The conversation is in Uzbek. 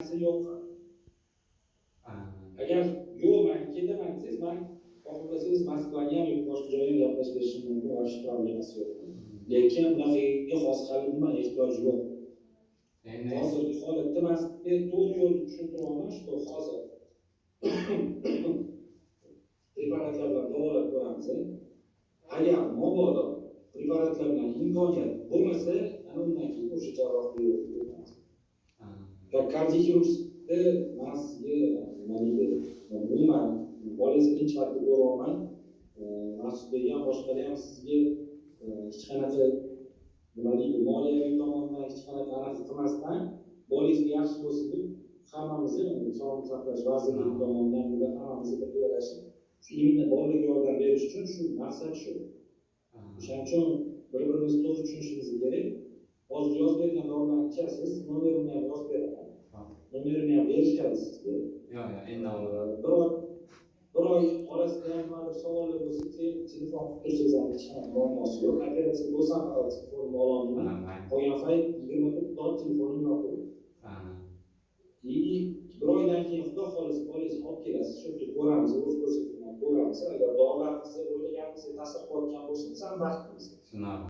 Narsa yo'q. Agar "Yo'q, man ketaman" desangiz, man xohlasangiz, Moskvani ham yoki boshqa joyga ham gaplashib berishim mumkin, вообще problemasi yo'q. Lekin bunaqaga hozir hali umuman ehtiyoj yo'q. Endi Hozirgi holatda man sizga to'g'ri yo'lni tushuntiryapman, что hozir preparatlar bilan davolab ko'ramiz. Agar mabodo preparatlar bilan imkoniyat bo'lmasa, ana undan keyin o'sha jarrohlik yo'liga o'tamiz. Как kardioxirurgda man sizga, nima deydi, umuman bolangizni birinchi marta ko'ryapman. Maqsudbek ham, boshqalar ham sizga hech qanaqa, nima deydi, moliyaviy tomondan hech qanaqa anaqa qilmasdan, bolangizni yaxshi bo'lsin deb hammamiz, Sog'liqni saqlash vazirligi tomonidan bular hammamiz birga yarashib, shu именно bolalarga yordam berish uchun, shu maqsad shu. O'shaning uchun bir birimizni to'g'ri tushunishimiz kerak. Hozir yozib bergan dorilarni ichasiz, nomerimni ham yozib beraman. Nomerimni ham berishadi sizga. Yo'q, endi oldim. Bir oy orasida ham nimadir savollar bo'lsa, telefon qilib tursangiz ham hech qanaqa muammosi yo'q. Operatsiya bo'lsam, faqat telefonimni ololmayman. Mayli. Qolgan payt 24 soat telefonim yopiq. И bir oydan keyin, xudo xohlasa, bolangizni olib kelasiz, shu yerda ko'ramiz, o'z ko'rsatuvdan ko'ramiz. Agar dorilar bizni o'ylaganimizga ta'sir qilayotgan bo'lsa, biz ham baxtlimiz. Shunaqa.